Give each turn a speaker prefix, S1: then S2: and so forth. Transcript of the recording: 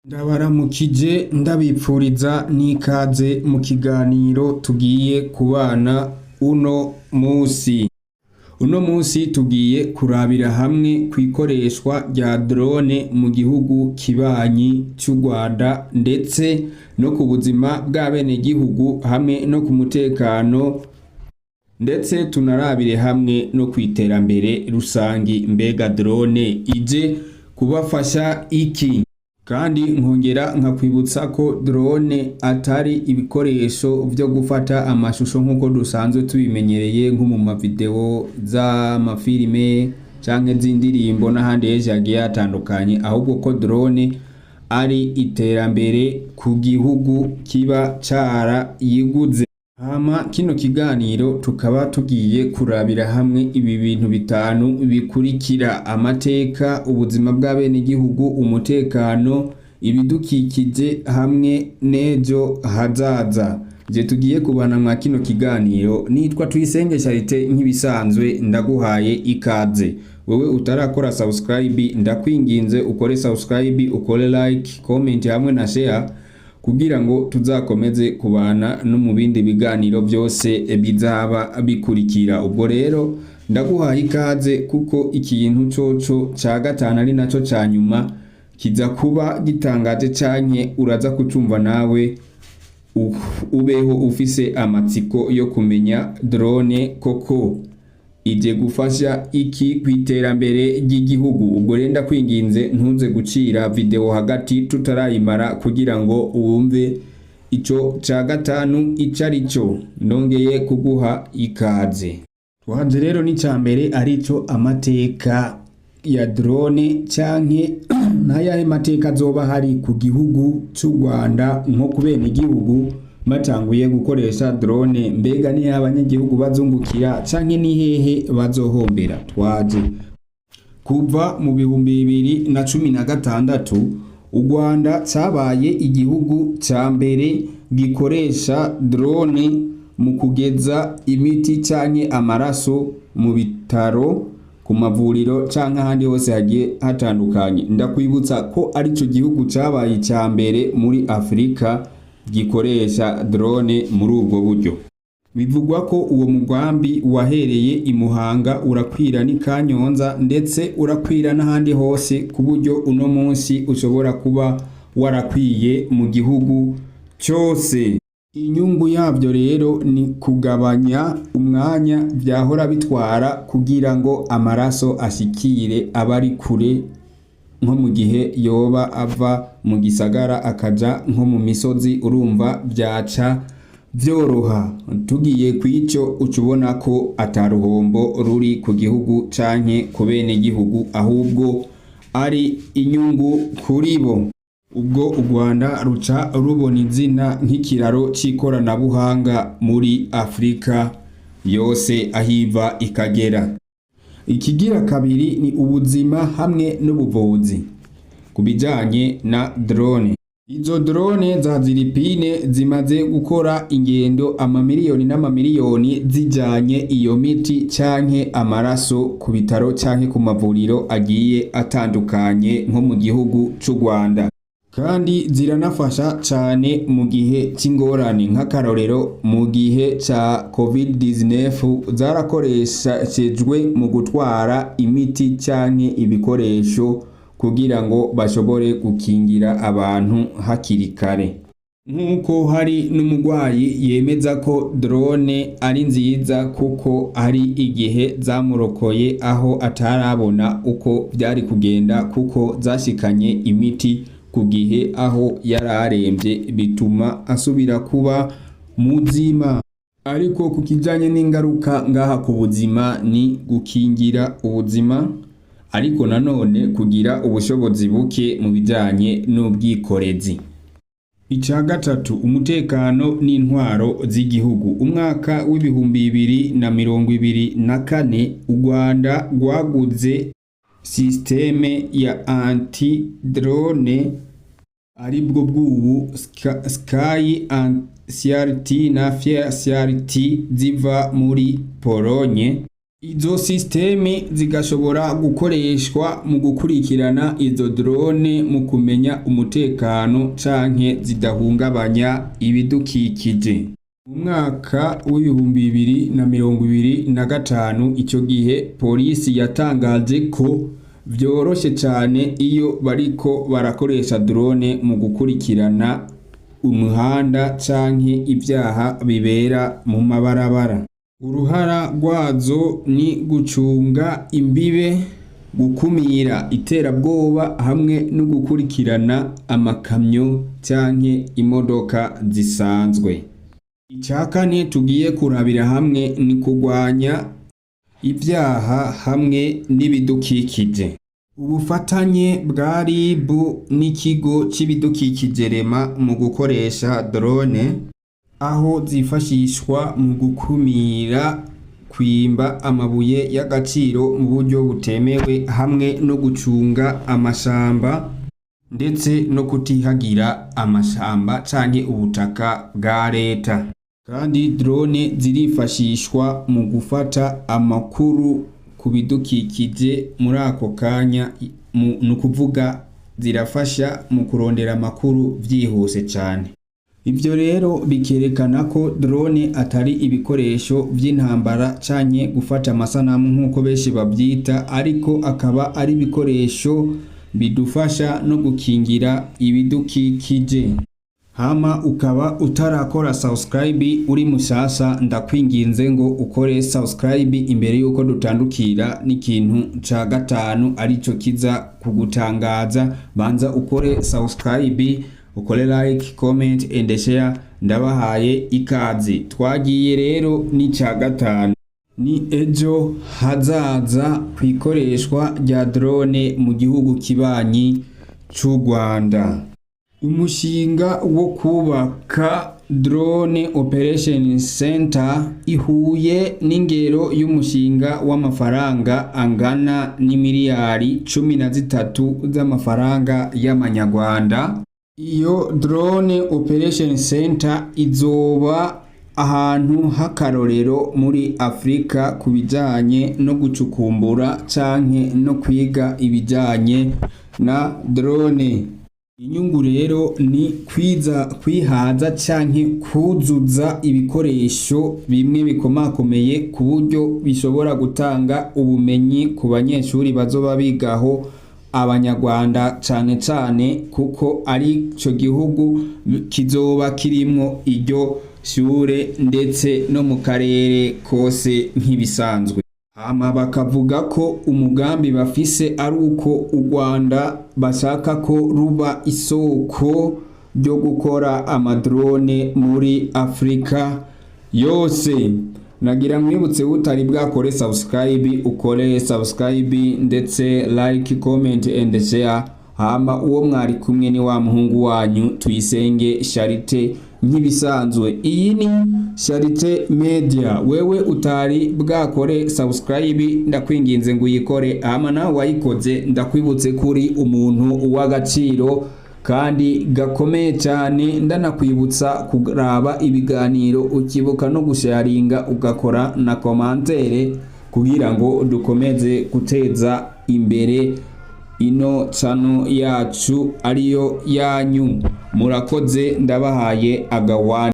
S1: Ndabaramukije, ndabipfuriza n'ikaze mu kiganiro tugiye kubana uno musi. Uno musi tugiye kurabira hamwe kw'ikoreshwa rya drone mu gihugu kibanyi c'u Rwanda, ndetse no ku buzima bw'abenegihugu hamwe no ku mutekano, ndetse tunarabire hamwe no kw'iterambere rusangi. Mbega drone ije kubafasha iki? Kandi nkongera nkakwibutsa ko drone atari ibikoresho vyo gufata amashusho nk'uko dusanzwe tubimenyereye, nko mu mavideo z'amafilime canke z'indirimbo n'ahandi henshi hagiye hatandukanye, ahubwo ko drone ari iterambere ku gihugu kiba carayiguze. Hama kino kiganiro tukaba tugiye kurabira hamwe ibi bintu bitanu bikurikira: amateka, ubuzima bw'abenegihugu, umutekano, ibidukikije hamwe n'ejo hazaza. Je tugiye kubana mwa kino kiganiro nitwa Tuyisenge Charite. Nk'ibisanzwe ndaguhaye ikaze. Wewe utarakora subscribe, ndakwinginze ukore subscribe, ukore like, comment hamwe na share kugira ngo tuzakomeze kubana no mu bindi biganiro byose bizaba bikurikira. Ubwo rero ndaguhaye ikaze, kuko ikintu coco ca gatanu ari naco ca nyuma kiza kuba gitangaje, canke uraza kucumva nawe ubeho ufise amatsiko yo kumenya drone koko ije gufasha iki kw'iterambere ry'igihugu. Ubwo rero ndakwinginze ntuze gucira video hagati tutarayimara kugira ngo wumve ico ca gatanu ico ari cyo. Nongeye kuguha ikaze. Twaje rero n'ica mbere, arico amateka ya drone, canke n'ayahe mateka azoba hari ku gihugu c'u Rwanda nko ku benegihugu batanguye gukoresha drone. Mbega ni abanyagihugu bazungukira canke ni hehe bazohombera? Twaje kuva mu 2016, u Rwanda cabaye igihugu ca mbere gikoresha drone mu kugeza imiti canke amaraso mu bitaro, ku mavuriro canke ahandi hose hagiye hatandukanye. Ndakwibutsa ko arico gihugu cabaye ica mbere muri Afrika gikoresha drone muri ubwo buryo. Bivugwa ko uwo mugambi wahereye i Muhanga, urakwira n'i Kanyonza, ndetse urakwira n'ahandi hose, ku buryo uno munsi ushobora kuba warakwiye mu gihugu cyose. Inyungu yavyo rero ni kugabanya umwanya vyahora bitwara kugira ngo amaraso ashikire abari kure, nko mu gihe yoba ava mu gisagara akaja nko mu misozi. Urumva vyaca vyoroha. Tugiye kw'ico, uca ubona ko ataruhombo ruri ku gihugu canke ku benegihugu, ahubwo ari inyungu kuri bo. Ubwo u Rwanda ruca rubona izina nk'ikiraro c'ikoranabuhanga muri Afrika yose ahiva ikagera. Ikigira kabiri ni ubuzima hamwe n'ubuvuzi ku bijanye na drone. Izo drone za ziripine zimaze gukora ingendo amamiliyoni n'amamiliyoni, zijanye iyo miti canke amaraso ku bitaro canke ku mavuriro agiye atandukanye nko mu gihugu c'u Rwanda. Kandi ziranafasha cane mu gihe c'ingorane, nk'akarorero mu gihe ca COVID-19 zarakoreshejwe mu gutwara imiti canke ibikoresho kugira ngo bashobore gukingira abantu hakiri kare. Nk'uko hari n'umurwayi yemeza ko drone ari nziza, kuko hari igihe zamurokoye aho atarabona uko vyari kugenda, kuko zashikanye imiti ku gihe aho yari aremvye, bituma asubira kuba muzima. Ariko ku kijanye n'ingaruka ngaha ku buzima, ni gukingira ubuzima, ariko nanone kugira ubushobozi buke mu bijanye n'ubwikorezi. Ica gatatu, umutekano n'intwaro z'igihugu. Umwaka w'2024, u Rwanda rwaguze système ya anti drone, aribwo bw'ubu Sky CRT na Fear CRT ziva muri Polonye. Izo système zigashobora gukoreshwa mu gukurikirana izo drone mu kumenya umutekano canke zidahungabanya ibidukikije. Mu mwaka w'2025, ico gihe polisi yatangaje ko vyoroshe cane iyo bariko barakoresha drone mu gukurikirana umuhanda canke ivyaha bibera mu mabarabara. Uruhara rwazo ni gucunga imbibe, gukumira iterabwoba hamwe no gukurikirana amakamyo canke imodoka zisanzwe. Ica kane tugiye kurabira hamwe ni kurwanya ivyaha hamwe n'ibidukikije. Ubufatanye bwa RIB n'ikigo c'ibidukikije REMA mu gukoresha drone, aho zifashishwa mu gukumira kwimba amabuye y'agaciro mu buryo butemewe hamwe no gucunga amashamba, ndetse no kutihagira amashamba canke ubutaka bwa leta. Kandi drone zirifashishwa mu gufata amakuru ku bidukikije muri ako kanya, ni ukuvuga zirafasha mu kurondera amakuru vyihuse cane. Ivyo rero bikerekana ko drone atari ibikoresho vy'intambara canke gufata amasanamu nk'uko benshi bavyita, ariko akaba ari ibikoresho bidufasha no gukingira ibidukikije. Hama ukaba utarakora subscribe uri mushasha, ndakwinginze ngo ukore subscribe imbere yuko dutandukira n'ikintu ca gatanu arico kiza kugutangaza. Banza ukore subscribe, ukore like, comment and share. Ndabahaye ikaze. Twagiye rero n'ica gatanu, ni ejo hazaza kw'ikoreshwa rya drone mu gihugu kibanyi c'u Rwanda. Umushinga wo kubaka Drone Operation Center ihuye n'ingero y'umushinga w'amafaranga angana n'imiliyari 13 z'amafaranga y'amanyarwanda. Iyo Drone Operation Center izoba ahantu h'akarorero muri Afrika ku bijanye no gucukumbura canke no kwiga ibijanye na drone. Inyungu rero ni kwiza kwihaza canke kuzuza ibikoresho bimwe bikomakomeye ku buryo bishobora gutanga ubumenyi ku banyeshuri bazoba bigaho, abanyarwanda cane cane, kuko ari ico gihugu kizoba kirimwo iryo shure, ndetse no mu karere kose nk'ibisanzwe. Hama bakavuga ko umugambi bafise ari uko u Rwanda bashaka ko ruba isoko ryo gukora amadrone muri Afrika yose. Nagira nkwibutse, utari bwakore subscribe, ukore subscribe, ndetse like, comment and share. Hama uwo mwari kumwe ni wa muhungu wanyu Tuyisenge Charite nk'ibisanzwe. Iyi ni Charite Media. Wewe utari bwakore subscribe, ndakwinginze ngo uyikore. Hama nawe wayikoze, ndakwibutse kuri umuntu w'agaciro kandi gakomeye cyane. Ndanakwibutsa kuraba ibiganiro, ukibuka no gusharinga, ugakora na commentaire kugira ngo dukomeze guteza imbere ino channel yacu ariyo yanyu. Murakoze, ndabahaye agawane.